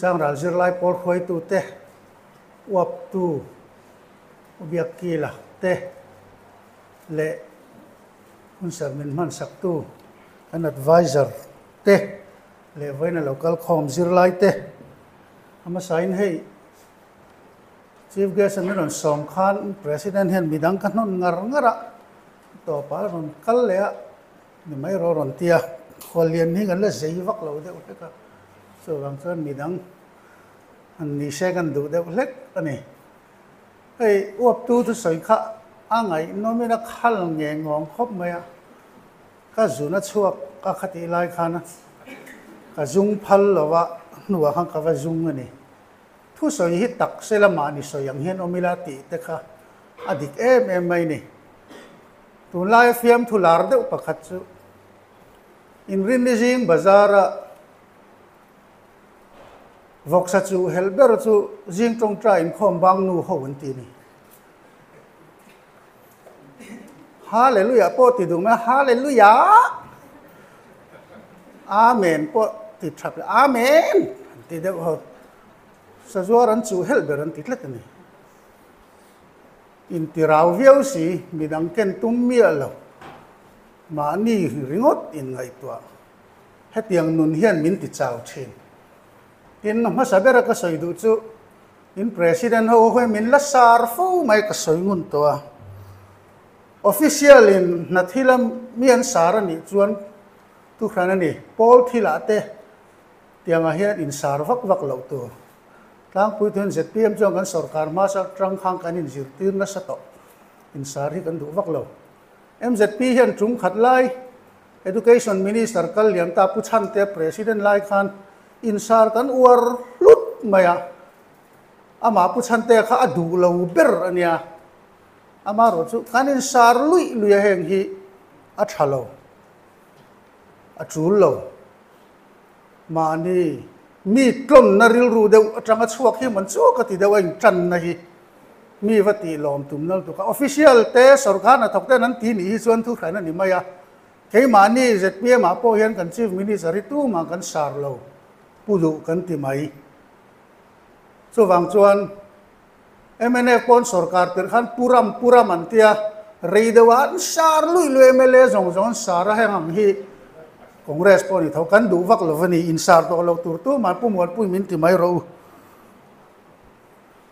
Changral zirlai pawl hruaitute, uaptu Ubiakkila te leh hunserh min hmansaktu kan advisor te leh vawiina lo kal khawm zirlai te a hmasain hei Chief Guest a min rawn sawm khan President hian midang ka hnawn ngar ngar a, tawpah a rawn kal leh a. Ni mai rawh rawn ti a, khuallian hi kan la zei vak lo deuh hlek a, chuvang chuan midang han ni se kan duh deuh hlek a ni. Hei uaptu thusawi kha a ngaihnawmin a khal nge ngawng khawp mai a, ka zun a chhuak a khatih lai khan ka zung phal lo a, hnuah khan ka va zung a ni. Thusawi hi tak se lamah ni sawi ang hian awm ila tih te kha a dik em em mai ni. Tunlaia fiamthu lar deuh pakhat chu Inrinni zing bazara vawksa chu helh ber chu zing tawngtai inkhawm bang nu ho an ti a ni. Hallelujah pawh ti duh mai a, Hallelujah! Amen pawh ti thap leh Amen an ti deuh ho. Sazuar an chuh helh ber an ti tlat a ni. Intirau viau si, midang ken tum miah lo. Mahni ringawt inngaihtuah. Hetiang nun hian min ti chau thin. Tin, hmasa bera ka sawi duh chu, in President ho hawi min la sar fo mai ka sawi ngun tawh a. Official in hna thila mi an sar a nih chuan thuhran a ni, pawl thilah te tiangah hian insar vak vak loh tur. Tlangpui tuin zpm chuan kan sorkar hmasa atang khan kan inzirtir nasa tawh. Insar hi kan duh vak lo. Mzp hian tum khat lai Education Minister kal liam ta Pu Chhantea President lai khan insar kan uar hlut mai a. Amah Pu Chhantea kha a duh lo ber a nia. Amaherawh chu kan insar luih luih a heng hi a tha lo, a tul lo. Mahni mi tlawnna rilru deuh atanga chhuak hi man chu ka ti deuh a intanna hi mi va tih lawm tum nal tuk a. Official te sorkar hnathawk ten an ti nih hi chuan thu hran a ni mai a. Keimahni zpm ah pawh hian kan Chief Minister hi tumah kan sar lo pu duh kan ti mai. Chuvang chuan mnf pawn sorkar tirh khan pu ram pu ram an tia, rei deuh a an sar luih luih mla zawng zawng an sar a heng ang hi Congress pawh ni tho kan duh vak lo a ni, insar tawh lo tur tumah Pu Mualpui min ti mai rawh u.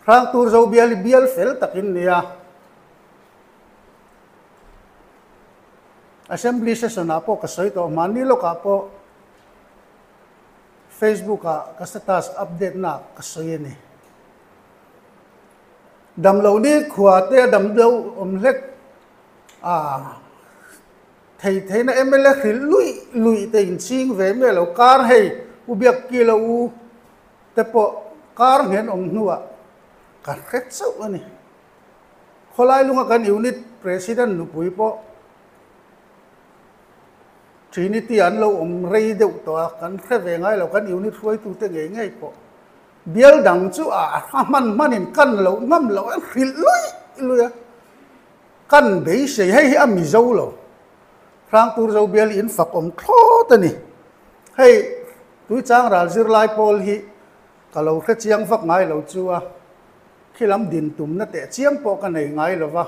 Hrangtur zo bial hi bial fel takin nia. Assembly session ah pawh ka sawi tawh hmanni lawkah pawh Facebook ah ka status update na ka sawi a ni. Damlo ni khua te a dam deuh awm hlek a thei theihna mla hrilh luih luih te inching ve miah lo kar hei u biak kilo u te pawh kar nghen awm hnuah ka hre chauh a ni. Khawlai lunga kan unit president nupui pawh Trinity an lo awm rei deuh tawh a, kan hre ve ngai lo kan unit hruaitute ngei ngei pawh. Bial dang chu a hman hmanin kan loh ngam loh an hrilh luih luih a, kan beisei hei hi a Mizo lo. Hrangtur zo bial hi in fak awm thlawt a ni. Hei Tuichang ral zirlai pawl hi ka lo hre chiang vak ngai lo chu a, khilam din tumna teh chiam pawh ka nei ngai lo va.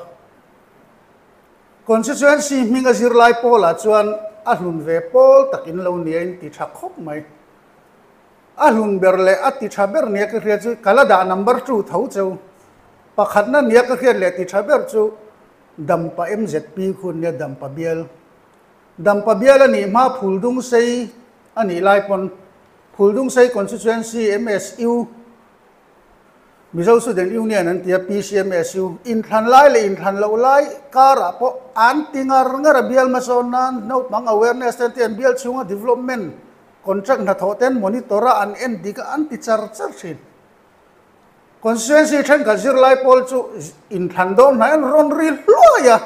Constituency hminga zirlai pawlah chuan a hlun ve pawl tak in lo nia in ti tha khawp mai. A hlun ber leh a ti tha ber nia ka hriat chu ka la dah number two tho cheu. Pakhatna nia ka hriat leh ti tha ber chu Dampa MZP khu nia Dampa bial. Dampa bial a nih hma Phuldungsei a nih lai pawn Phuldungsei Constituency MSU Mizo Student Union an ti a, PCMSU, inthlan lai leh inthlan loh lai karah pawh an ti ngar ngar a, bial hmasawn nan naupang awareness te an ti a, an bial chhunga development contract hnathawh te an monitor a, an en dik a, an ti char char thin. Constituency thenkhat zirlai pawl chu inthlan dawn hnai an rawn ri hluai a,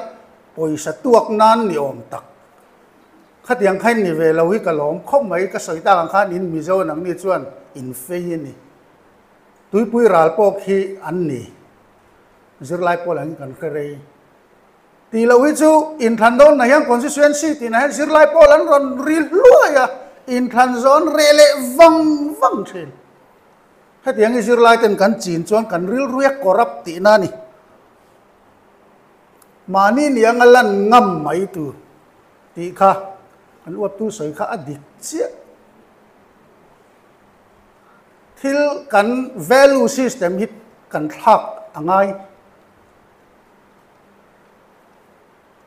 pawisa tuak nan ni awm tak. Khatiang kha in ni ve lo hi ka lawm khawp mai, ka sawi tak ang khan in Mizo nangni chuan in fei a ni. Tuipui ral pawk hi an ni. Zirlai pawl angin kan hre rei. Tih loh hi chu inthlan dawn na hian constituency tih na hian zirlai pawl an rawn ri hluai a, inthlan zawn reh leh vang vang thin. Hetiang hi zirlai ten kan chin chuan kan rilruia corrupt tihna a ni. Mahni ni anga lan ngam mai tur tih kha kan uaptu sawi kha a dik chiah. Thil kan value system hi kan thlak a ngai.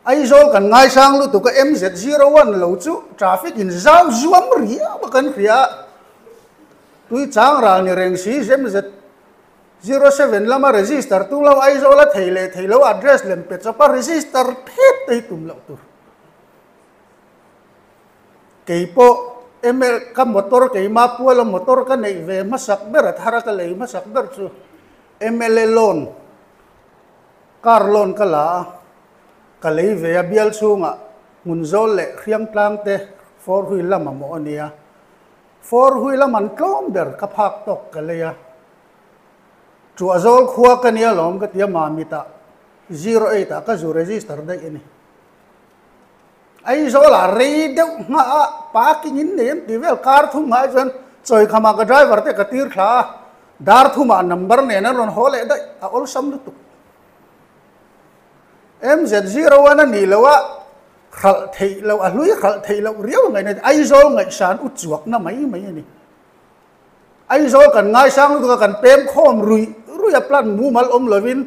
Aizawl kan ngaisang lutuk a MZ01 lo chu traffic in zau zuam riau a kan hria a, tui chang ral ni reng si MZ07 lama register tung lo Aizawl a thei leh thei lo address lem pe chawp a register phet te hi tum loh tur. Kei pawh ML ka motor keima puala motor ka neih ve hmasak ber a thar a ka lei hmasak ber chu mla loan car loan ka la a, ka lei ve a bial chhungah hmun zawl leh hriang tlang te four wheel lam a mawh a nia. Four wheel a man tlawm ber ka phak tawk ka lei a. Tuah zawl khua ka nia lawm ka ti a Mamitah 08 ah ka zu register daih a ni. Aizawlah rei deuh nghah a parking in nei an tih vel car thum nghah chuan chawikhamah ka driver te ka tir thla a, dar thumah number nen an rawn haw leh daih a awlsam lutuk. MZ01 a nih loh a hralh theih loh a hlui hralh theih loh riau ngaihna Aizawl ngaihsan u chuakna mai mai a ni. Aizawl kan ngaisang lutuk a, kan pem khawm ruih ruih a, plan mumal awm lovin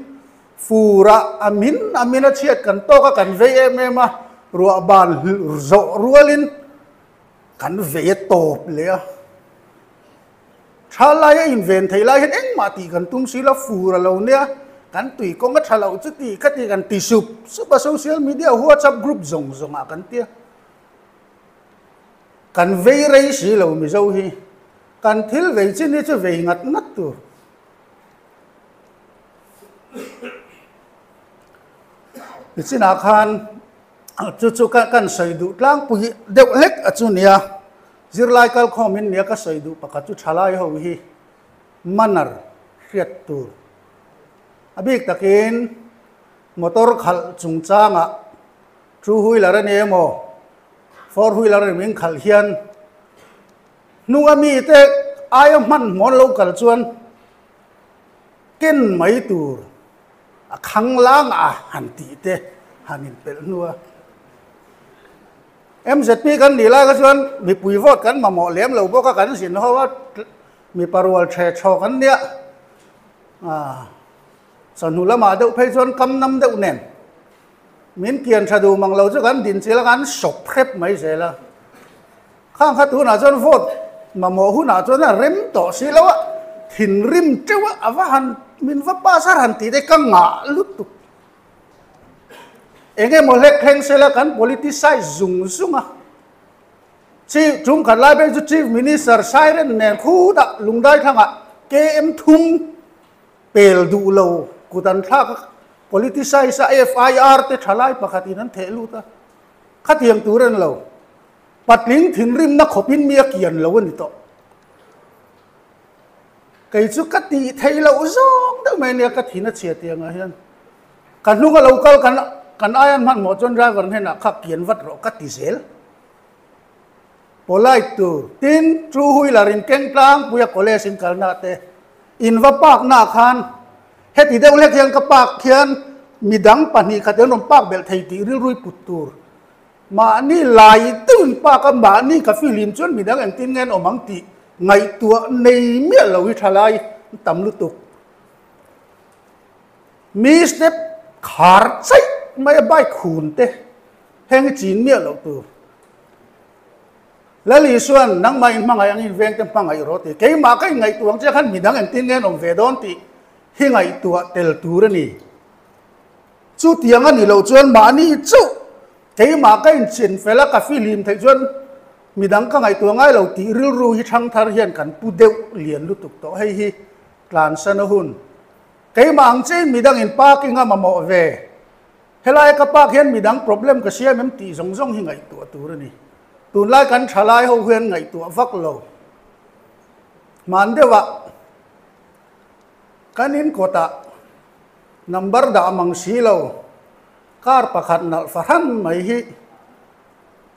furah a min a min a chhiat kan tawk a, kan vei em em a, ruah ban zawh rualin kan vei a tawp leh a. Tha laia inven theih lai hian engmah tih kan tum si lo, fur a lo nia, kan tui kawng a tha loh chu tih kha tih kan ti sup sup a, social media whatsapp group zawng zawngah kan tia. Kan vei rei si lo Mizo hi. Kan thil vei chin hi chu vei ngat ngat tur. Nichinah khan chu chu kan sawi duh tlangpui deuh hlek a chu nia. Zirlai kalkhawm in nia ka sawi duh pakhat chu thalai ho hi manner hriat tur. A bik takin motor khalh chungchangah two wheeler a ni emaw Four wheeler in min khalh hian hnunga mite aia hmanhmawh an lo kal chuan ken mai tur a khang lang a han tih te han inpelh hnu a. MZP kan nih lai kha chuan mipui vote kan mamawh lem lo bawk a, kan zin ho a, mipa rual ṭhe chhawk an nia. Chawhnu lamah deuh phei chuan kam nam deuh nen. Min kian tha duh mang lo chu kan din chil a, kan sawp hrep mai zel a. Khang kha tunah chuan vote mamawh hunah chuan a rem tawh si lo a, thinrim teuh a, a va han min va pass a han tih te ka ngah lutuk. Eng emaw hlek thleng sela kan politicize zung zung a. Chief tum khat lai phei chu Chief Minister siren nen khutah lungdai thlangah KM thum Pel duh lo kut an thlak a, politicize a FIR te thalai pakhat in an theh lut a, khatiang tur en lo, patling thinrimna khawp in mi a kian lo a ni tawh. Kei chu ka tih theih loh zawng deuh mai ania ka thin a chhia tiang ah hian ka hnung a lo kal kan kan aian hmanhmawh chuan driver hnenah kha kian vat rawh ka ti zel. Polite tur tin two wheeler in keng tlangpui a college in kalna te in va park na khan heti deuh hlek hian ka park hian midang pahnih khat an rawn park belh thei tih rilrui put tur mahni lai deuh in park a mahni ka fihlim chuan midang engtin nge an awm ang tih ngaihtuah nei miah lo hi thalai an tam lutuk mi step khar chaih mai a bike hun te heng hi chin miah loh tur. Lal Isuan, Nangmah in hmangaih angin vengte hmangaih rawh tih keimah ka inngaihtuah ang che khan midang engtin nge an awm ve dawn tih hi ngaihtuah tel tur a ni. Chutiang a nih loh chuan mahni chauh keimah ka inchin fel a, ka fihlim theih chuan midang ka ngaihtuah ngai lo tih rilru hi thangthar hian kan pu deuh lian lutuk tawh. Hei hi tlansan a hun. Keimah ang chiahin midangin parking a mamawh ve. Helai ka park hian midang problem ka siam em tih zawng zawng hi ngaihtuah tur a ni. Tunlai kan thalai ho hian ngaihtuah vak lo. Hman deuhah kan in kawtah number dah mang si lo car pakhat nalh fahran mai hi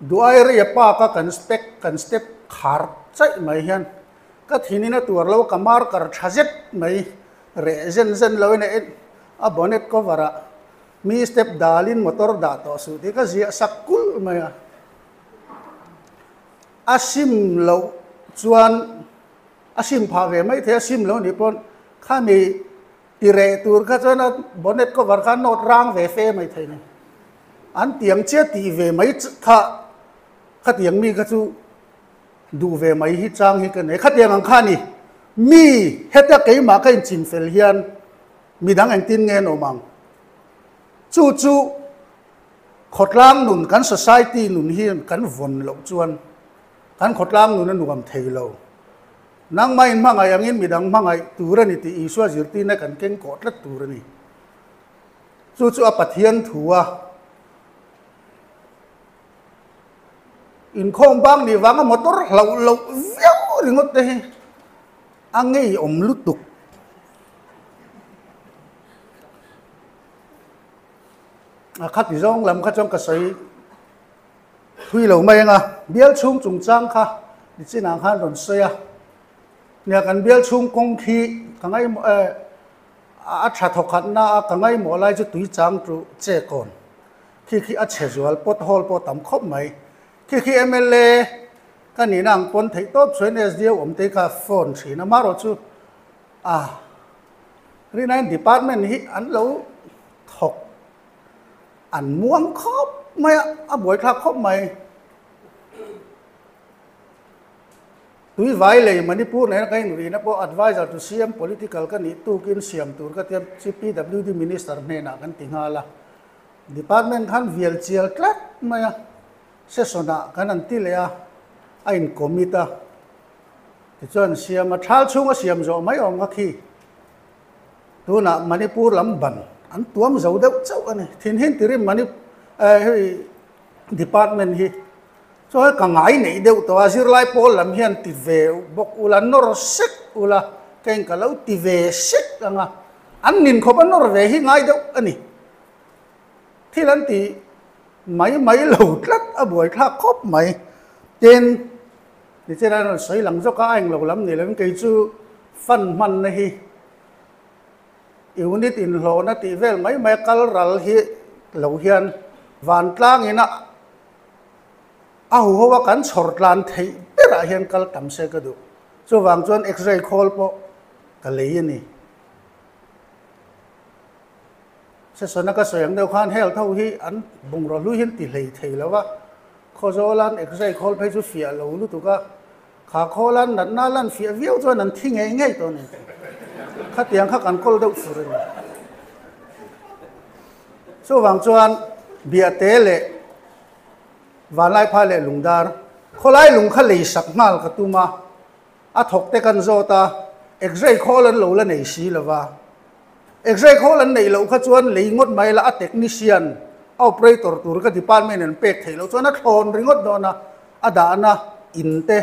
Duai Ria park a kan spec kan step khar chaih mai hian. Ka thinin a tuar lo, ka marker tha zet mai reh zen zen lo in a en a bonnet cover ah mi step dalin motor dah tawh suh tih ka ziah sak kulh mai a. A sim loh chuan a sim phah ve mai thei a, sim lo nih pawn khami ti reh tur kha chuan a bonnet cover kha nawt rang ve fe mai thei ni. An tiang chiah tih ve mai kha khatiang mi kha chu duh ve mai hi chang hi ka nei. Khatiang ang kha a ni. Mi heta keimah ka inchim fel hian midang engtin nge an awm ang? Chu chu khawtlang nun, kan society nun hi kan vawn loh chuan kan khawtlang nun a nuam thei lo. Nangmah inhmangaih angin midang hmangaih tur a ni tih Isua zirtirna kan keng kawh tlat tur a ni. Chu chu a Pathian thu a. Inkhawm bang nih vanga motor hlauh loh viau ringawt te hi a ngeiawm lutuk. A khati zawng lam kha chuan ka sawi thui lo mai ang a, bial chhung chungchang kha nichinah khan rawn sawi a, nia kan bial chhung kawng khi ka ngaimawh eh a tha thawkhatna a ka ngaimawh lai chu tui chang chu che kawn. Khi khi a chhe zual pot hall pawh tam khawp mai. Khi khi mla ka nihna ang pawn theih tawp chuan SDO awm te kha phone thin a, amaherawh chu a rinaiin department hi an lo thawk an muang khawp mai a, a buaithlak khawp mai. Tuivai lei Manipur nena ka inrihna pawh Adviser to CM Political ka nih tukin siam tur ka tia PWD Minister hnenah kan ti nghal a. Department khan vial chial tlat mai a, session ah kan han ti leh a, a in commit a, tichuan siam a, thal chhung a siam zawh mai awm kha khi tunah Manipur lam ban an tuam zo deuh chauh a ni. Thinhin tirim Mani eh hei department hi chuan ka ngai neih deuh tawh a, zirlai pawl lam hian ti ve bawk ula, nawr sek ula, ka in ka lo ti ve sek ang a, an nin khawp a nawr ve hi ngai deuh a ni. Thil an ti mai mai lo tlat a buaithlak khawp mai. Tin, nichin a rawn sawi lang zawk a, a englo lam ni lovin kei chu fund hmanna hi unit inhlawhna tih vel mai mai a kal ral hi lo hian vantlang ina a huho a kan chhawr tlan theih berah hian kal tam se ka duh. Chuvang chuan x-ray khawl pawh ka lei a ni. Session-a ka sawi ang deuh khan health ho hi an bungraw hlui hi an ti hlei thei lo a, Khawzawla'n x-ray khawl phei chu fiah lo lutuk a, kha khawla'n natna lan fiah viau chuan an thi ngei ngei tawh a ni. Khatiang kha kan kawl deuh fur a ni. Chuvang chuan Biahte leh Vanlaiphai leh Lungdar khawlai lung kha lei sak nghal ka tum a, a thawk te kan zawt a, x-ray khawl an lo la nei si lo va. X-ray khawl an neih loh kha chuan lei ngawt mai la a technician, a operator tur ka department an pek theih loh chuan a thlawn ringawt dawn a, a dahna in te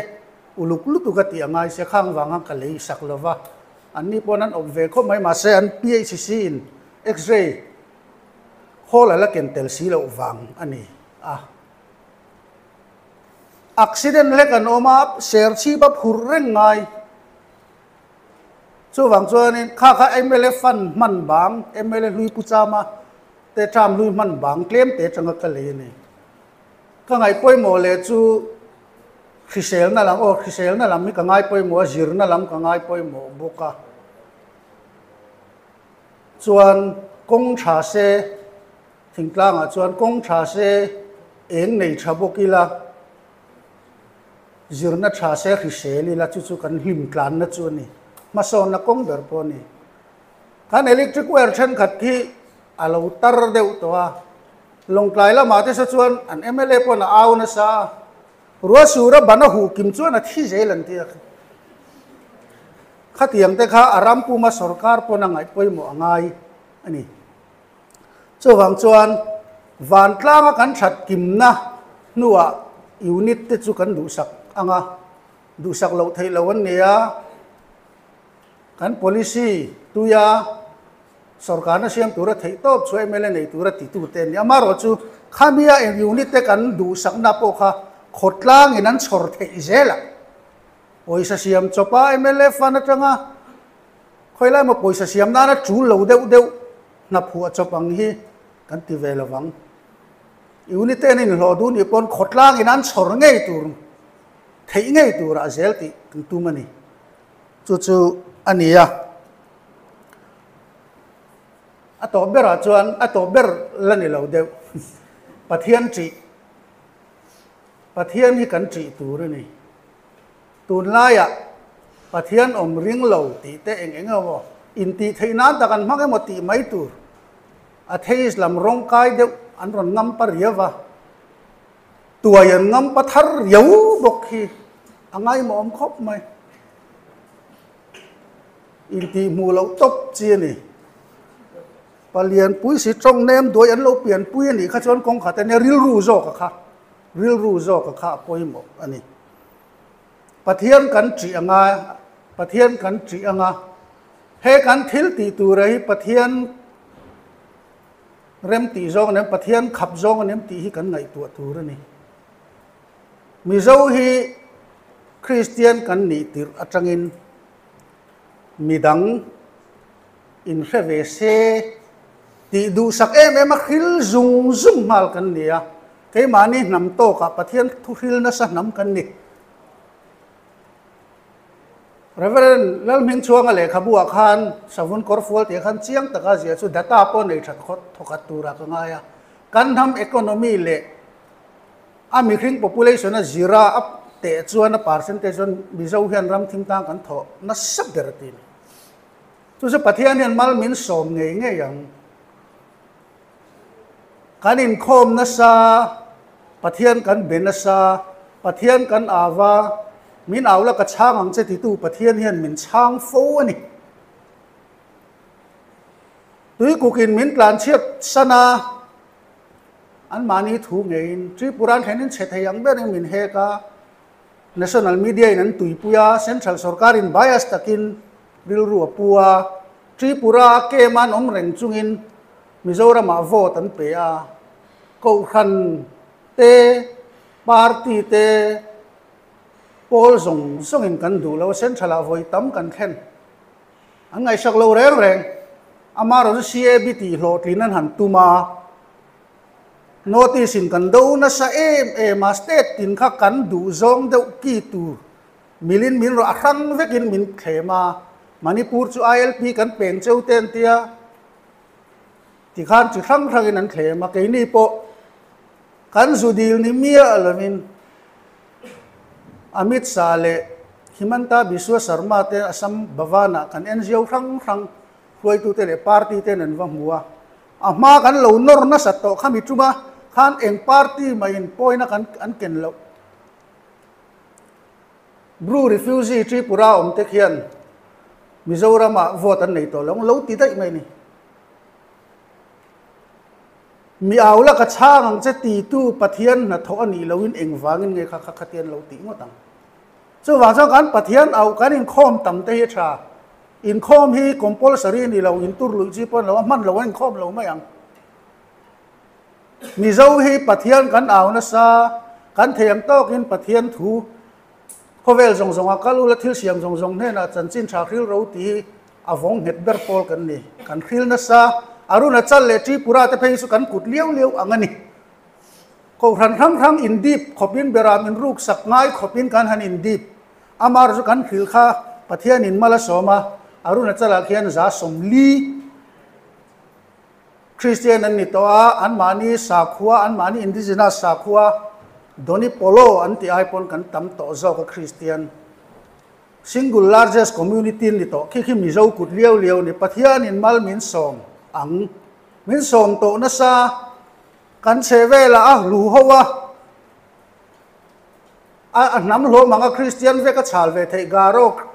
uluk lutuk a tih a ngai sia khang vanga ka lei sak lo va, an ni pawn an awp ve khawp mai mahse an PHC in x-ray khawl a la ken tel si loh vang a ni a. Accident hlek an awm a, serchhip a phurh reng ngai. Chuvang chuanin kha kha mla fund hman bang, mla hlui pu chama te term hlui hman bang tlem te atanga ka lei a ni. Ka ngaih pawimawh leh chu hriselna lam, aw hriselna lam hi ka ngai pawimawh a, zirna lam ka ngai pawimawh bawk a. Chuan kawng tha se, thingtlangah chuan kawng tha se eng nei tha bawk ila, Zirna tha se hrisel ila chu chu kan hlim tlanna chu a ni. Hmasawnna kawng ber pawh a ni. Kan electric wire thenkhat khi a lo tar deuh tawh a. Lawngtlai lamah te saw chuan an mla pawn a au nasa a. Ruasura ban a huh kim chuan a thi zel an ti a. Khatiang te kha a ram puma sorkar pawn a ngaih pawimawh a ngai a ni. Chuvang chuan vantlanga kan that kimna hnuah unit te chu kan duhsak ang a, duhsak loh theih loh an ni a, kan policy tuia sorkarna siam tura theih tawp chu mla nei tura titu te an ni. Amaherawh chu khamia eng unit te kan duhsakna pawh kha khawtlangin an chhawr theih zel a. Pawisa siam chawpa mla fund atanga khawilai emaw pawisa siam nana tul lo deuh deuh hna phuah chawp ang hi kan ti ve lovang. Unit ten inhlawh duh nih pawn khawtlang in an chhawr ngei tur theih ngei turah zel tih kan tum a ni. Chu chu a ni a. A tawp berah chuan a tawp ber la ni lo deuh. Pathian ṭih. Pathian hi kan ṭih tur a ni. Tunlaiah Pathian awm ring lo tih te eng eng emaw intih theih nan tak an hmang emaw tih mai tur atheist lam rawng kai deuh an rawn ngam pa riau va, tuai an ngam pa thar riau bawk hi a ngaimawhawm khawp mai. Intih hmuh loh tawp chi a ni. Palianpui si tawng nem duai an lo pianpui a nih kha chuan kawng khat ania rilru zawk a kha, rilru zawk a kha a pawimawh a ni. Pathian kan ṭih anga, Pathian kan ṭih anga, he kan thil tih tura hi Pathian rem tih zawng a ni em, Pathian khap zawng a ni em tih hi kan ngaihtuah tur a ni. Mizo hi Kristian kan nih tirh atangin midang inhre ve se tih duhsak em em a hril zung zung nghal kan ni a, keimahni hnam tawkah Pathian thu hril nasa hnam kan ni. Reverend Lalhmingchhuanga lehkhabu ah khan Savun Kawrfual tih ah khan chiang taka zia chu data pawh nei that thawkhat turah ka ngai a, kan hnam economy leh A mihring population a zira a teh chuan a percentage chuan Mizo hian ram thim tang kan thawh nasa ber ti a ni. Chu chu Pathian hian mal min sawm ngei ngei ang. Kan inkhawm nasa, Pathian kan be nasa, Pathian kan au a, min au la ka chhang ang che titu Pathian hian min chhang fo a ni. Tuikukin min tlanchhiat san a. Anmahni thu ngeiin Tripura an thlenin chhe thei ang berin min hek a, National Media in an tuipui a, Central sorkarin bias takin rilru a pu a, Tripura a camp an awm reng chungin Mizoramah vote an pe a, Kohhran te, Party te, pawl zawng zawngin kan duh lo a, Central ah vawi tam kan thlen. An ngaihsak lo reng reng. Amaherawhchu CAB tih hlawhtlin an han tum a, notice in kan do nasa em em a, state tin kha kan duh zawng deuh ki tur milin min rawh a hrang vekin min thlem a, Manipur chu ILP kan peng cheu te an tia, tikhan chi hrang hrangin an thlem a, keini pawh kan zu dil ni miah lovin Amit Shah leh Himanta Biswa Sarma te Assam Bhavan-ah kan NGO hrang hrang hruaitute leh party ten an va hmu a. A hma kan lo nawr nasat tawh khami tuma khan eng party mahin pawina kan an ken loh. Bru refugee Tripura awm te khian Mizoram-ah vote an nei tawh lo ang lo ti daih mai a ni. Mi au la ka chhang ang che titu Pathian hnathawh a nih loin engvangin nge kha kha khatian lo tih ngawt ang. Chuvang chuan kan Pathian auh kan inkhawm tam te hi a tha. Inkhawm hi compulsory a ni lo, intur luih chi pawh a ni lo, a hman lo a inkhawm lo mai ang. Mizo hi Pathian kan au nasa, kan thei ang tawkin Pathian thu khawvel zawng zawnga kal ula thil siam zawng zawng hnenah chanchin tha hril ro tih hi A vawng nghet ber pawl kan ni. Kan hril nasa, Arunachal leh Tripura te phei chu kan kut liau liau ang a ni. Kohhran hrang hrang indip khawpin beram inruk sak ngai khawpin kan han indip. Amar chu kan hril kha Pathianin mal a sawm a, Arunachal-ah khian 40 Kristian an ni tawh a, anmahni sakhua, anmahni indigenous sakhua Doni Polo an tih ai pawn kan tam tawh zawk a Kristian. Single largest community ni tawh khi khi Mizo kut liau liau ni Pathianin mal min sawm ang. Min sawm tawh nasa kan chhe velah a hlu ho a, a hnam hlawm ang a Kristian vek a chhal ve theih Garo,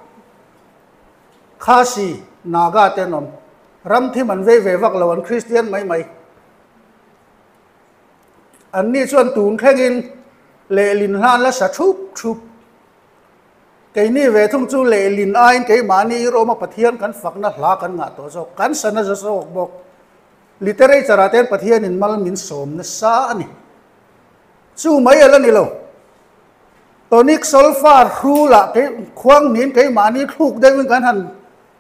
Khasi, Naga te an awm. Ram thim an vei ve vak lo an Kristian mai mai. Anni chuan tun thlengin lehlin hlan la sa thup thup. Keini ve thung chu lehlin aiin keimahni Roma Pathian kan fakna hla kan ngah tawh zawk, kan sa nasa zawk bawk. Literature ah te hian Pathianin mal min sawm nasa a ni. Chu mai a la ni lo. Tonic solfa hrulah kei khuang niin keimahni thluk deuhin kan han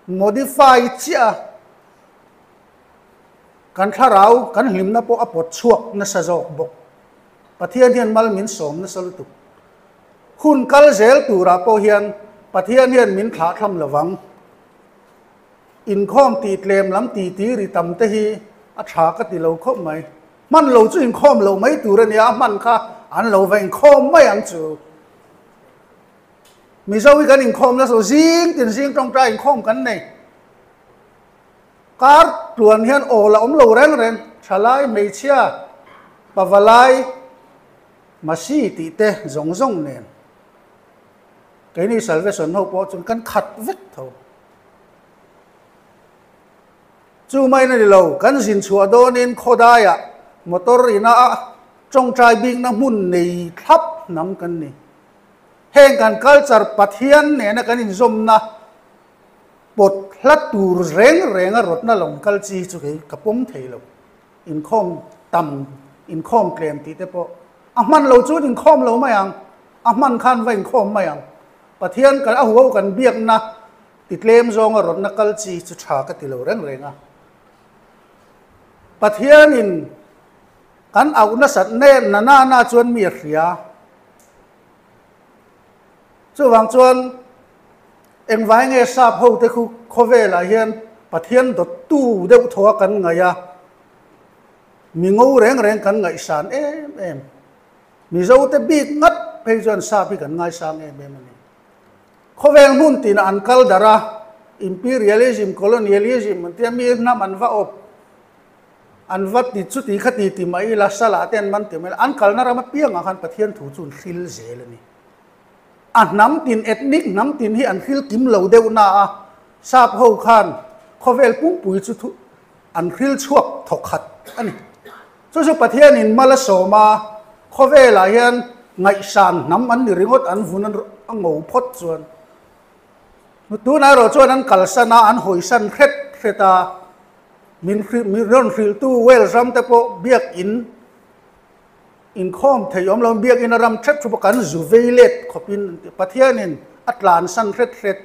modify chiah a, kan thlarau kan hlimna pawh a pawt chhuak nasa zawk bawk. Pathian hian mal min sawm nasa lutuk. Hun kal zel turah pawh hian Pathian hian min thlah thlam lovang. Inkhawm tih tlem lam ti ti ri tam te hi a tha ka ti lo khawp mai. Hman lo chu inkhawm loh mai tur a nia, a hman kha an lo va inkhawm mai ang chu. Mizo hi kan inkhawm nasa lo, zing tin zing tawngtai inkhawm kan nei. Kar tluan hian awl a awm lo reng reng, thalai, hmeichhia, pavalai, masi tih te zawng zawng nen. Keini Salvation ho pawh chuan kan khat vek tho. Chu mai na ni lo, kan zin chhuah dawnin khawdaiah motor ina a tawngtai bikna hmun nei thlap hnam kan ni. Heng kan culture Pathian nena kan inzawmna pawt hla tur reng renga rawtna lawng kal chi chu kei ka pawm thei lo. Inkhawm tam, inkhawm tlem tih te pawh a hman lo chuan inkhawm lo mai ang, a hman khan va inkhawm mai ang. Pathian kan a huho kan biakna Ti tlem zawnga rawtna kal chi chu tha ka ti lo reng reng a. Pathianin kan auh nasat nen na na na chuan mi a hria. Chuvang chuan engvai nge sap ho te khu khawvelah hian Pathian dawttu deuh thaw a kan ngaih a, mi ngo reng reng kan ngaihsan em em. Mizote bik ngat phei chuan sap hi kan ngaisang em em a ni. Khawvel hmun tinah an kal darh a, imperialism, colonialism an tia mi hnam an va awp, an va ti chuti kha ti ti mai ila, salah te an man ti mai ila, an kalna ram apiangah khan Pathian thu chu an hril zel a ni. A hnam tin, ethnic hnam tin hi an hril kim lo deuh na a, sap ho khan khawvel pumpui chu thu an hril chhuak thawk khat a ni. Chu chu Pathianin mal a sawm a, khawvelah hian ngaihsan hnam an ni ringawt an vun a ngo phawt chuan. Tunah erawh chuan an kalsan a, an hawisan hret hret a, min rawn hrilhtu Wales ram te pawh biakin inkhawm thei awm lo, biakin a ram hrep hrep a kan zu vei let khawpin Pathianin a tlansan hret hret.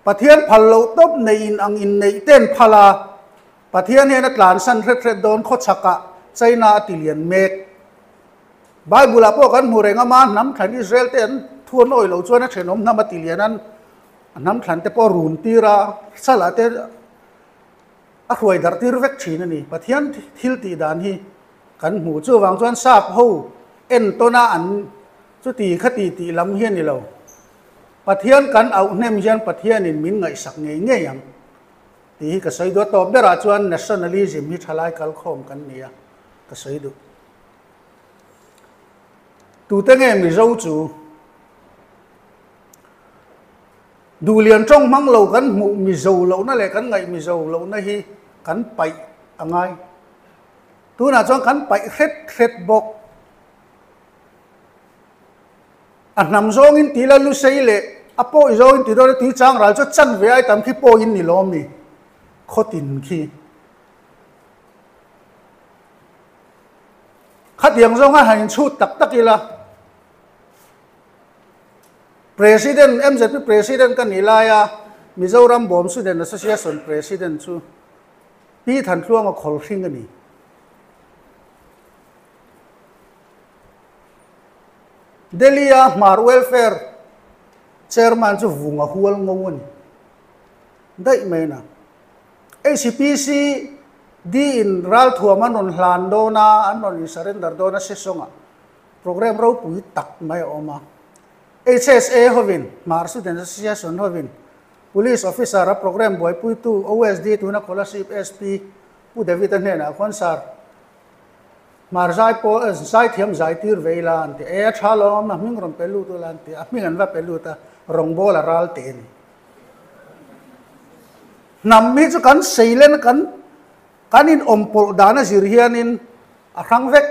Pathian phal loh tawp neihin ang inneih ten phal a, Pathian hian a tlansan hret hret dawn khawchhakah China a ti lian mek. Bible ah pawh kan hmu reng a, ma hnam thlan Israel te an thu an awih loh chuan a thenawm hnam a ti lian an a hnam thlan te pawh a run tir a, salah te a hruai darh tir vek thin a ni. Pathian thil tih dan hi kan hmu. Chuvang chuan sap ho entawn a an chuti khati tih lam hi a ni lo. Pathian kan auh hnem hian Pathianin min ngaihsak ngei ngei ang. Tih hi ka sawi duh a, tawp berah chuan nationalism hi thalai kalkhawm kan ni a, ka sawi duh. Tute nge Mizo chu? Duhlian tawng hmang lo kan hmuh Mizo lohna leh kan ngaih Mizo lohna hi kan paih a ngai. Tunah chuan kan paih hret hret bawk. A hnam zawngin tih la lusei leh a pawi zawngin tih dawn a tui chang ral chu chan ve ai tam khi pawiin ni lawm ni khawtin khi. Khatiang zawnga han inchhut tak tak ila President MZP President ka nih laia Mizoram Bawm Student Association President chu Pi Thantluanga Khawlhring a ni. Delhi-a Hmar Welfare Chairman chu vung a hual ngo a ni daih mai na. HPC D-in ralthuam an rawn hlan dawn a, an rawn in-surrender dawn a session-ah programme ropui tak mai a awm a. HSA hovin, Hmar Student Association hovin Police Officer-a programme buaipuitu OSD tuna Kolasib SP Pu David-a hnenah khuan Sir, Hmar zai pawh zai thiam zai tir ve ila an ti. E a tha lo a hming rawn pe lut ula an ti. A hming an va pe lut a, rawngbâwl a ral teh a ni. Hnam hi chu kan seilen kan kan inawm pawlh dan a zir hianin a hrang vek.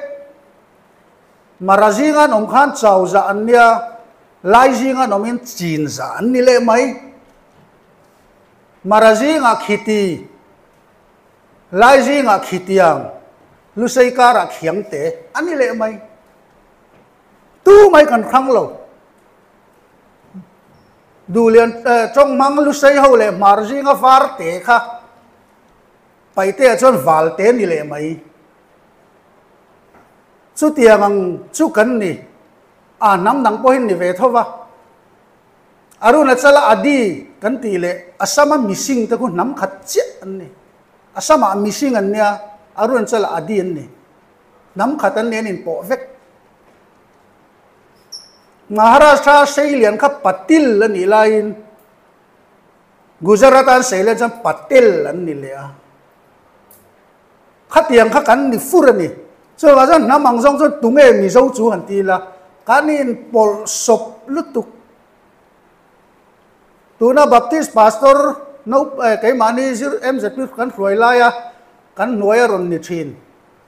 Mara zinga an awm khan chau zah an nia, lai zinga an awmin chin zah an ni leh mai. Mara zingah khiti. Lai zingah khitiang, Lusei karah khiang te a ni leh mai. Tu mai kan hrang lo. Duhlian tawng hmang Lusei ho leh Hmar zinga var te kha Paihte ah chuan val te ni leh mai. Chutiang ang chu kan ni. A hnam dang pawhin ni ve tho va. Arunachala Adi kan tih leh Assam-a Mising te khu hnam khat chiah an ni. Assam-ah Mising an nia, Arunachala Adi an ni. Hnam khat an ni an inpawh vek. Maharashtra Seilian kha Patil a nih laiin Gujarat-a an Seilian chuan Patel an ni leh a. Khatiang kha kan ni fur a ni. Chuvangah chuan hnam ang zawng chuan tunge Mizo chu han ti ila, kan inpawlh sawp lutuk. Tuna Baptist Pastor no keimahni zir MZP kan hruai laia kan hnuai a rawn ni thin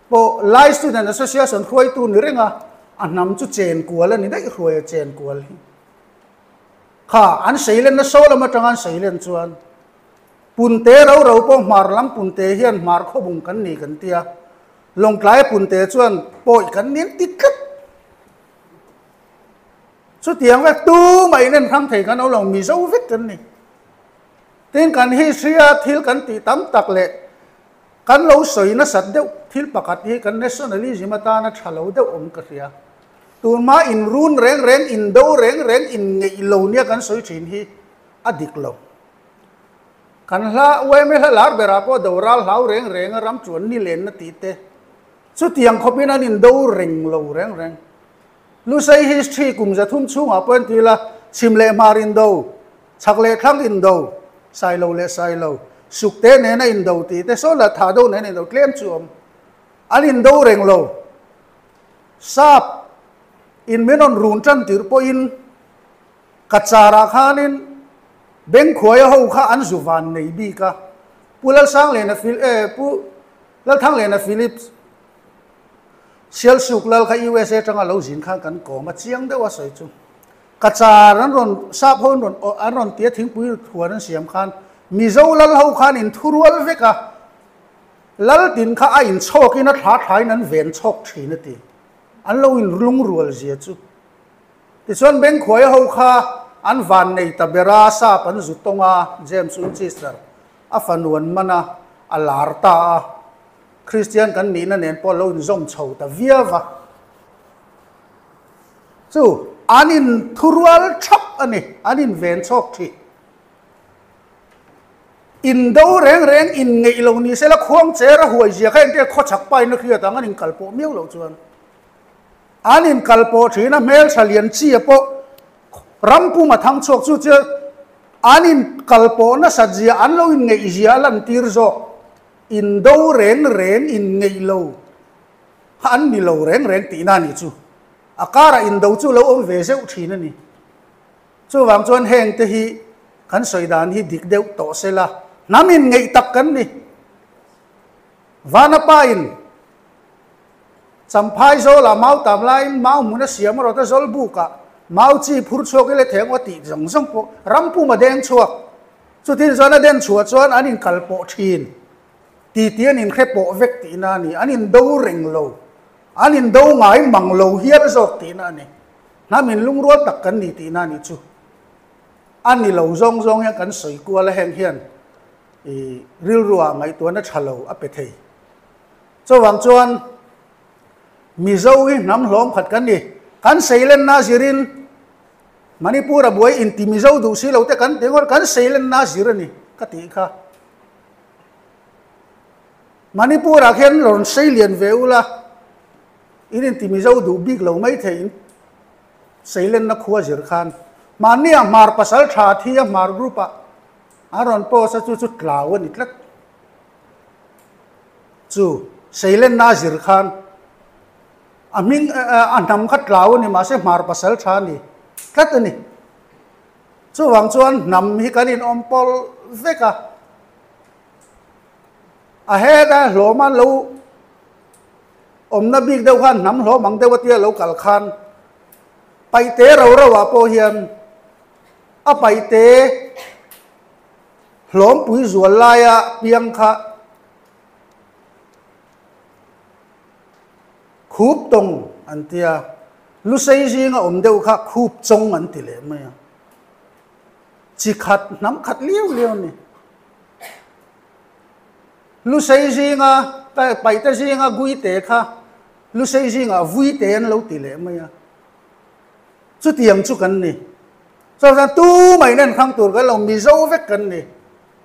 pawh Lai Student Association hruaitu ni reng a, a hnam chu chen kual a ni daih hruai a chen kual hi. Kha an seilenna saw lam atanga an seilen chuan Punte ro ro pawh hmar lam punte hian hmar khawbung kan ni kan tia, Lawngtlaia punte chuan pawi kan ni an ti tlat. Chutiang vek tumah in en hrang thei kan awm lo, Mizo vek kan ni. Tin kan history-a thil kan tih tam tak leh kan lo sawi nasat deuh thil pakhat hi kan nationalism atana tha lo deuh awm ka hria. Tunhma inrun reng reng, indo reng reng, inngeih lo nia kan sawi thin hi a dik lo. Kan hla yma hla lar berah pawh do ral hlau reng renga ram chuan ni lenna tih te chutiang khawpin an indo reng lo reng reng. Lusei history kum 300 chhungah pawh entir la, chhim leh hmar indo, chhak leh thlang indo, sailo leh sailo, sukte nena indo tih te saw lah thah do nena indo tlem chu awm. An indo reng lo. Sap in min rawn run tan tirh pawhin ka charah khanin Bengkhuaia ho kha an zu van nei bik a, Pu Lalsanglena Phil eh Pu Lalthanglena Philips, Sialsuk lal kha USA atanga lo zin khan kan kawm a, chiang deuh a sawi chu. Ka car an rawn sap ho an rawn an rawn tia thingpui thuan an siam khan Mizo lal ho khan in thurual vek a, lal tin kha a inchhawk in a thla thla in an ven chhawk thin a ti. An lo in lungrual zia chu. Tichuan Bengkhuaia ho kha an van nei ta ber a, sap an zu tawng a, James Winchester a fanu an man a, a lar ta a. Kristian kan nihna nen pawh lo inzawm chho ta viau va. Chu an inthurual thap a ni, an inven chhawk thih. Indo reng reng inngeih lo ni sela khuang cher a huai zia kha entir khawchhak pain a hriat ang an inkalpawh miau loh chuan. An inkalpawh thin a hmeltha lian chi a pawh ram pum a thang chhuak chu chu an inkalpawh nasat zia an lo inngeih zia a lantir zawk. Indo reng reng in ngeih lo kha an ni lo reng reng tihna a nih chu. A karah indo chu lo awm ve zeuh thin a ni. Chuvang chuan heng te hi kan sawi dan hi dik deuh tawh se la, hnam in ngeih tak kan ni. Vanapa in Champhai zawlah mau tam laiin mau hmun a siam a rawt a zawl bukah mau chi phur chhuak i le theng aw tih zawng zawng pawh ram pum a deng chhuak. Chutin chuan a den chhuah chuan an inkal pawh thin ti ti an inhre pawh vek tihna a ni. An indo reng lo, an indo ngai mang lo hial zawk tihna a ni. Hnam inlungrual tak kan ni tihna a nih chu. A ni lo zawng zawng hian kan sawi kual a heng hian i rilruah ngaihtuahna tha lo a pe thei. Chuvang chuan Mizo hi hnam hlawm khat kan ni. Kan seilenna zirin Manipur a buai inti Mizo duh si lo te kan ti ngawt kan seilenna zir a ni ka tih kha. Manipur ah khian rawn sei lian ve ula in inti Mizo duh bik lo mai thei in seilenna khua zir khan mahni ah hmar pasal tha thi a hmar group ah an rawn post a chu chu tlau a ni tlat. Chu seilenna zir khan A hming a hnam kha tlau a ni mahse hmar pasal tha a ni tlat a ni. Chuvang chuan hnam hi kan inawm pawlh vek a. A heta hlawma lo awmna bik deuh khan hnam hlawm ang deuh atia lo kal khan paihte ro ro ah pawh hian a paihte hlawmpui zual laia piang kha Khup tawng an tia. Lusei zinga awm deuh kha khup chawng an ti leh mai a. Chi khat, hnam khat liau liau a ni. Lusei zinga, Paihte zinga Guite kha Lusei zingah Vuite an lo ti leh mai a. Chutiang chu kan ni. Chuan tu mai nen hrang tur kan lo Mizo vek kan ni.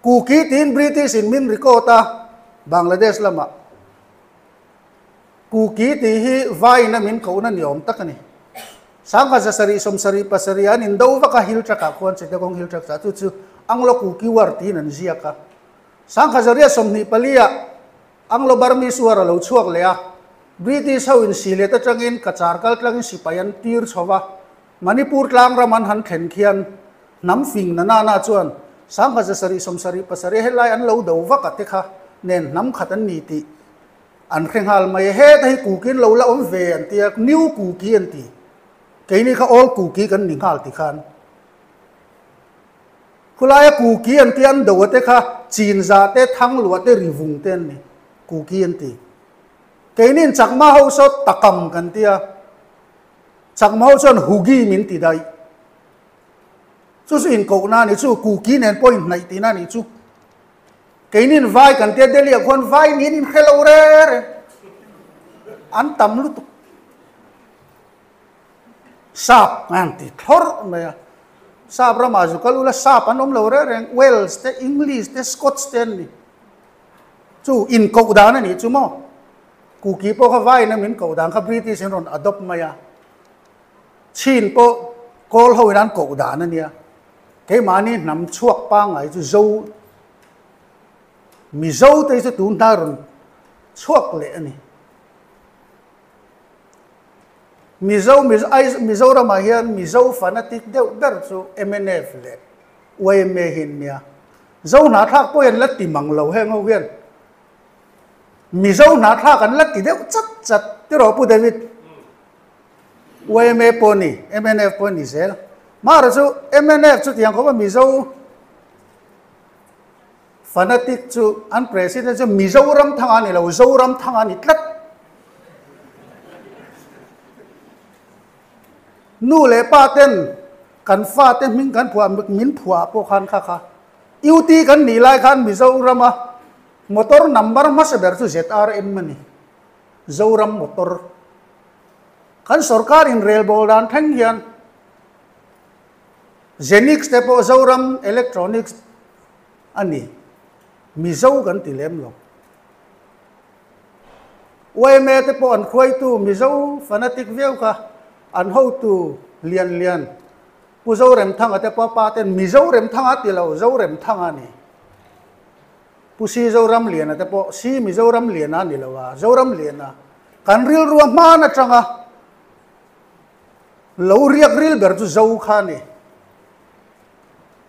Kuki tiin British in min record a Bangladesh lamah. Kuki tih hi vaina min kohna ni awm tak a ni. Sangha zasarih sawmsarih pasarih an indo vak a hill track ah khuan Chittagong hill track ah chu chu Anglo Kuki War tiin an ziak a. Sangha zariat 24 ah Anglo Burmese War a lo chhuak leh a. British ho in Sylhet atangin Cachar kal tlangin sipai an tir chho va. Manipur tlang ram an han thlen khian hnam fing na nana chuan Sangha zasarih 77 helai an lo do vak a te kha nen hnam khat an ni tih an hre nghal mai e. Heta hi Kuki an lo la awm ve an ti a, New Kuki an ti. Keini kha Old Kuki kan ni nghal ti khan. Khulaia Kuki an tia an do a te kha Chinza te, Thanglua te, Rivung te an ni. Kuki an ti. Keini'n Chakma ho saw Takam kan ti a, Chakma ho chuan Hugi min ti daih. Chu chu inkohna a ni chu, Kuki nen pawh inhnaih tihna a nih chu. Keini'n vai kan tia Delhi ah khuan vai niin inhre lo re re. An tam lutuk. Sap an ti thlawrh mai a. Sap ramah zu kal ula sap an awm lo re reng. Wales te, English te, Scots te an ni. Chu inkoh dan a nih chu maw? Kuki pawh kha vaiin a min koh dan kha British in rawn adopt mai a. Chin pawh Kawl ho in an koh dan a nia. Keimahni hnam chhuak pangngai chu Zo, Mizo te hi chu tun hna rawn chhuak leh a ni. Mizo, Mizoramah hian Mizo fanatic deuh ber chu mnf leh yma hi an nia. Zo hnahthlak pawh hi an la ti mang lo heng ho hian. Mizo hnahthlak an la ti deuh chat chat tiraw Pu David? Yma pawh a ni, mnf pawh a ni zel. Mahra chu mnf chutiang khawpa Mizo fanatic chu an president chu Mizoram thanga a ni lo, Zoram thanga a ni tlat. Nu leh pa ten kan fate hming kan phuah min phuah pawh khan kha kha UT kan nih lai khan Mizorama motor number hmasa ber chu ZRM a ni. Zoram motor. Kan sorkar in rel bawl dan thleng hian Zenix te pawh Zoram Electronics a ni. Mizo kan ti lem lo. Yma te pawh an hruaitu Mizo fanatic viau kha an hotu lian lian Pu Zoremthanga te pawh pa ten Mizo Remthanga ti lo Zoremthanga a ni. Pu Si Zoramliana te pawh Si Mizoramliana a ni lo a, Zoramliana kan rilrua hman atanga lo riak ril ber chu Zo kha a ni.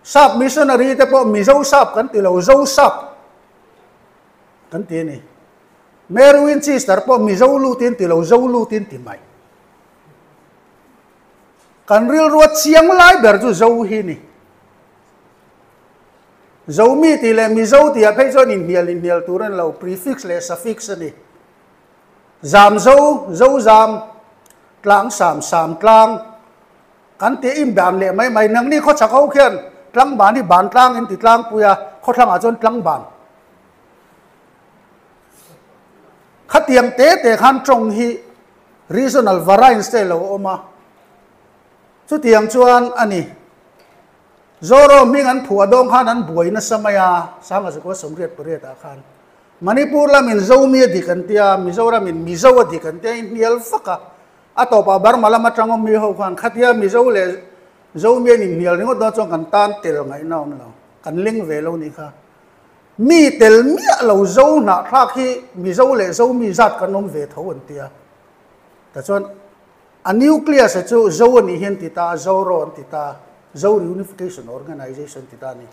Sap missionary te pawh Mizo sap kan ti lo Zo sap kan ti a ni. Mary Winchester pawh Mizo lutin ti lo, Zo lutin ti mai. Kan rilrua chiang lai ber chu Zo hi ni. Zomi tih leh Mizo tihah phei chuan inhnial inhnial tur a ni lo, prefix leh suffix a ni. Zam zo, zo zam, tlang sam, sam tlang, kan tih inban leh mai mai. Nangni khawchhak ho khian tlangban hi ban tlang in ti tlangpui a, khawthlangah chuan tlangban. Khatiang te te khan tawng hi regional variants te lo awm a, chutiang chuan a ni. Zoro hming an phuah dawng khan an buai nasa mai a, Sanga Zakua 88 ah khan Manipur lamin Zomi a dik an tia, Mizoramin Mizo a dik an tia, in hnial vak a. A tawpah Burma lam atang awm mi ho khan khatia Mizo leh Zomi an inhnial ringawt dawn chuan kan tan tel ngaihna awm lo, kan ling ve lo nih kha. Mi tel miah lo Zo hnahthlak hi Mizo leh Zomi zat kan awm ve tho an ti a. Tichuan a nucleus a chu Zo a nih hi an ti ta a, Zoro an ti ta a, Zo Reunification Organization ti ta a ni.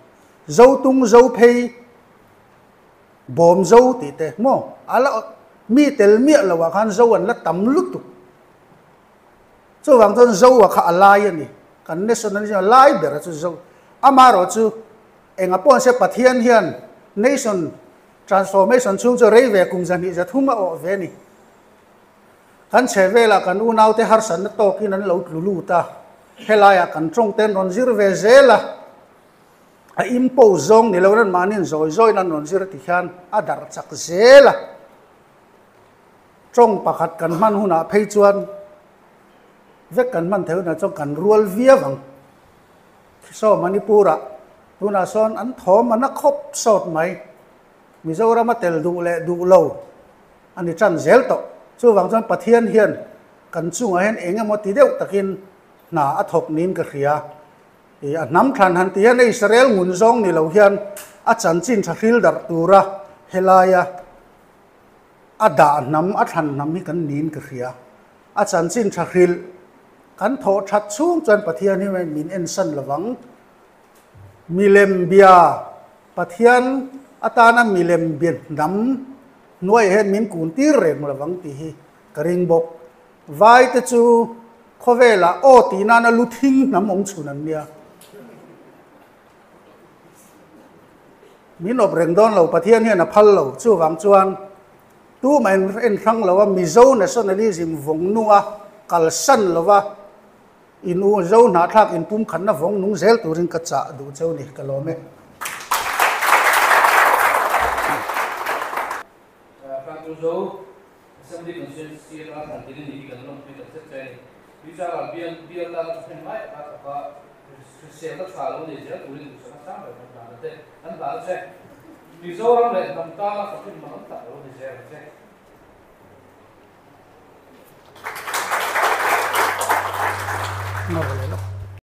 Zo tung, Zo phei, bawm Zo tih te maw a la mi tel miah lo ah khan Zo an la tam lutuk. Chuvang chuan Zo a kha a lai a ni. Kan nationalism a lai ber a chu Zo. Amaherawh chu Enga pawh se Pathian hian nation transformation chhung chu rei ve kum 203 a awh ve a ni. Kan chhehvelah kan unaute harsatna tawkin an lo tlu lut a, helaiah kan tawngte an rawn zir ve zel a, a impose zawng ni loin anmahniin zawi zawiin an rawn zir ti hian a darh chak zel a. Tawng pakhat kan hman hunah phei chuan vek kan hman theih hunah chuan kan rual viau ang. Saw Manipur-ah tunah sawn an thawm a na khawp sawt mai. Mizoram a tel duh leh duh lo a ni tan zel tawh. Chuvang chuan Pathian hian kan chungah hian eng emaw ti deuh takin hna a thawk niin ka hria. Ih a hnam thlan han ti hian Israel ngun zawng ni lo hian a chanchin tha hril darh tura helaia a dah hnam, a thlan hnam hi kan niin ka hria. A chanchin tha hrilh kan thawh that chhung chuan Pathian hi min ensan lovang. Milem bia, Pathian atana milem bia hnam hnuaiah hian min kun tir reng lovang tih hi ka ring bawk. Vai te chu khawvelah aw tih nana lu thing hnam awm chhun an nia. Min awp reng dawn lo, Pathian hian a phal lo. Chuvang chuan tumah en en hrang lo a, Mizo nationalism vawng nunga kalsan lova in u Zo hnahthlak inpumkhatna vawng nung zel turin ka chah duh cheu ni, ka lawm e. Hrangtu Zo Assembly Constituency atanga thlan tir a ni hi kan lawmpui tak zet che a ni. Tuichangah bial bial tana thahnem ngai taka thawk a, hriselna tha lo nei zel turin duhsakna sang ber kan hlan a che, kan hlan a che. Mizoram leh hnam tana fahrin hmanawm tak lo ni zel ang che.